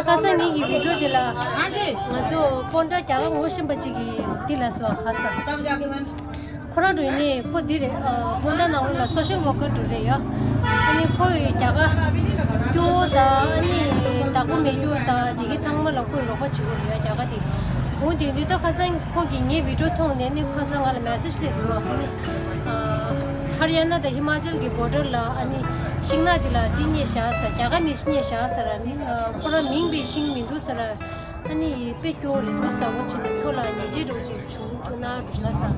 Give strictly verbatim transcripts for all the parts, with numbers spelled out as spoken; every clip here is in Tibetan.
ཁ་སང་ངེད་ཀྱི་བི་ཌིའོ་འདི་ལ་ང་ཚོ་སྤོན་ཊ་རྒྱ་གར་ངོ་ཤེས་པ་གཅིག་གིས་འདི་ལ་སོ་ཁ་སང་ཁོ་རང་འགྲོ་ཡིན་ནས་ཁོ་འདི་རེད། སྤོན་ཊ་ནང་ལོགས་ལ་སོ་ཤལ་ཝོར་ཀར་འགྲོ་རེད་ཡ། ཨ་ནི་ཁོ་ཡི་རྒྱ་གར་སྐྱོ་བོ་དང་ཨ་ནི་བདག་པོ་མེད་རྒྱུ་དང་དེ་གའི་ཚང་མ་ལ་ཁོ་ཡི་རོགས་པ་བྱེད་དགོས་རེད་ཡ་རྒྱ་གར་དེ། འོ་དེ་འདི་ད་ཁ་སང་ཁོ་གིས་ངའི་བི་ཌིའོ་མཐོང་ནས་ནི་ཁ་སང་ང་ལ་མེ་སེཇ་སླེབས་སོང་། ཨ་ནི་ཧར་ཡ་ན་དང་ཧི་མ་ཅལ་གྱི་བོར་ཌར་ལ་ཨ་ནི་ཤིང་ནགས་ཅིག་ལ་འདི་རྙེད་བཞག་ཟེར། རྒྱ་གར་མི་ཞིག་རྙེད་བཞག་ཟེར། ཨ་ནི་ཁོ་རང་མིང་པའི་ཤིང་མི་འདུག་ཟེར། ཨ་ནི་དཔེ་སྐྱོ་བོ་རེད་འདུག་ཟེར། འོ་ཅི་འདི་ཁོ་ལ་ཉལ་ཆས་འདྲ་བོ་ཅིག་བྱུང་ཐུབ་ན་འགྲོ་ཤག་ཟེར།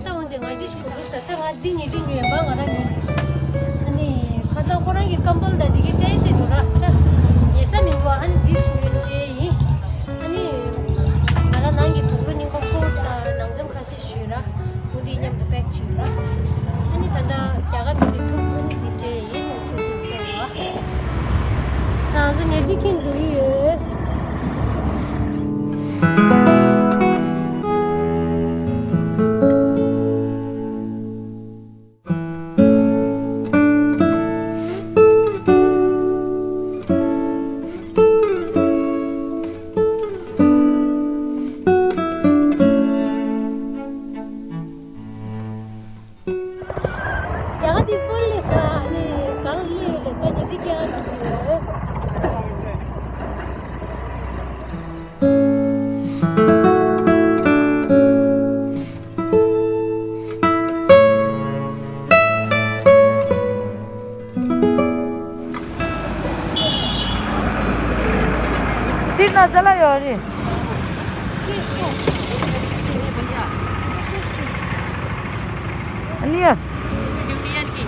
ད་འོ་འདི་ང་འདི་ཞིག་འདུག་ཟེར། ད་ང་འདི་ཉལ་ཆས་ཉོས་ཡིན་པ་ང་རང་ཉོས། ཨ་ནི་ཁ་སང་ཁོ་རང་གི་ཀམ་བལ་དང་འདི་གའི་སྤྲད་ཅིག་འདུག་ར། ད་ཉལ་ས་མི་འདུག་ཨ་ནི་འདི་ཞིག་ཉོས་སྤྲད་ཡིན། ཨ་ནི་ང་རང་ནང་གི་དུག་ལོག་རྙིང་པ་ཀོཊ་དང་ནང་འཇམ་ཁ་ཤས་ཞུས་ར། འོ་འདི་མཉམ་དུ་པེག་བྱས་ར། ཨ་ནི་ད་ལྟ་རྒྱ་གར་མི་འདི་ཐུག་ཨ་ནི་འདི་སྤྲད་ཡིན། ཁྱེད་ཚོ་ལྟ་ར། ང་ཚོ་ཉལ་ཁྲི་ཁྱིམ་འགྲོ་ཡི་ཡོད། རྒྱ་གར་འདི་སྤོ་ལོ་ལས་ས་ནི་གང་ལས་ལས་ད་ཉལ་ཁྲི་རྒྱ་གར་འགྲོ་གི་ཡོད། སྲིད་ན་ཅ་ལག་ཡོད་རེད། ཨ་ནི་ཡ། ड्यूटी यार की।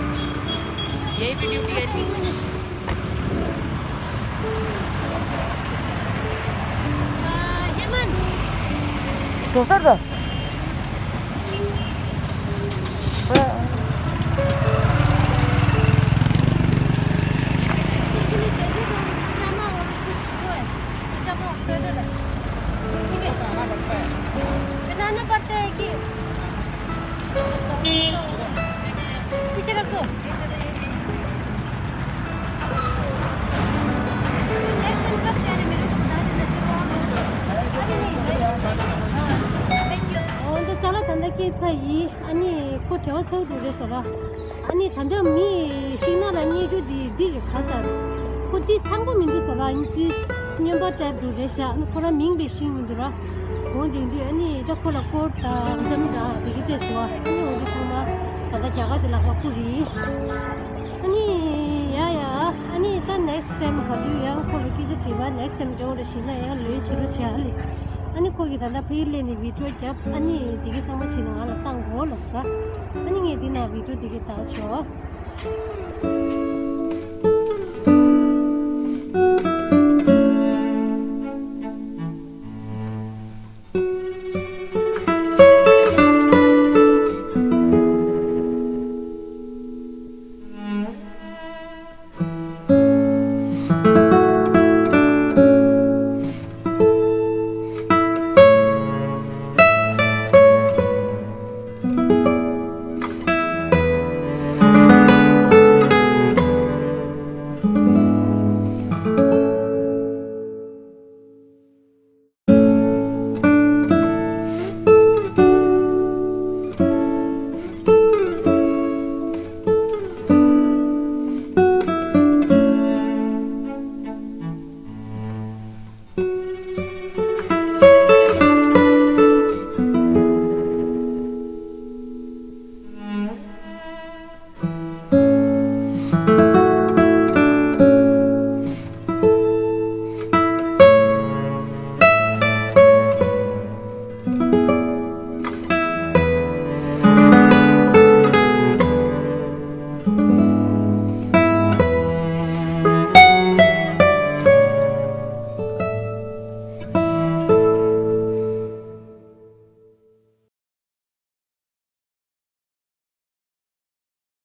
यही पे ड्यूटी यार की। हेमंत। तो सर दा। पजामा और कुछ वो है, पजामा और स्वेटर है। ठीक है। बनाना पड़ता है कि पीछे रख दो। नेक्स्ट टाइम कब जाने मेरे को बता देना, फिर और अरे नहीं, बस। हाँ, थैंक यू। འོ་འདི་ཅ་ལག་ད་ལྟ་སྐྱེལ་ཚར་ཡིན། ཨ་ནི་ཁོ་བྲེལ་བ་ཚ་པོ་འདུག་རེད་ཟེར་ར། ཨ་ནི་ད་ལྟ་མི་ཤིང་ནགས་ལ་རྙེད་རྒྱུ་འདི་འདི་རེད་ག་ཟེར། ཁོ་འདི་ཐང་པོ་མི་འདུག་ཟེར་ར། འདི་སྨྱོན་པ་ཊའིབ་འདྲ་རེད་ཤག་ཨ་ནི་ཁོ་རང་མིང་པའི་ཤིང་མི་འདུག་ར། འོ་དེ་དུས་ཨ་ནི་ད་ཁོ་ལ་ཀོཊ་དང་འཇམ་དང་དེ་གི་སྤྲད་སོང་། ཨ་ནི་འོ་དེ་ཚང་མ་ད་ལྟ་རྒྱ་གར་དེ་ལག་པ་ཁུར་ཡིན། ཨ་ནི་ཡ་ཡ། ཨ་ནི་ད་ནེགསི་ཊའིམ་ག་དུས་ཡང་ཁོ་ལ་སྐད་ཆ་དྲིས་པ། ནེགསི་ཊའིམ་འགྲོ་རེ་ཞིག་ན་ཡང་ལོན་བྱེད་རོགས་བྱེད་ཨ་ལེ། ཨ་ནི་ཁོ་གིས་ད་ལྟ་ཕ་གིར་སླེབས་ནས་བི་ཌིའོ་བརྒྱབ། ཨ་ནི་དེ་གི་ཚང་མ་བྱས་ནས་ང་ལ་བཏང་དགོས་ལབ་ཟེར། ཨ་ནི་ངས་འདི་ན་བི་ཌིའོ་དེ་གི་བཏང་ཆོག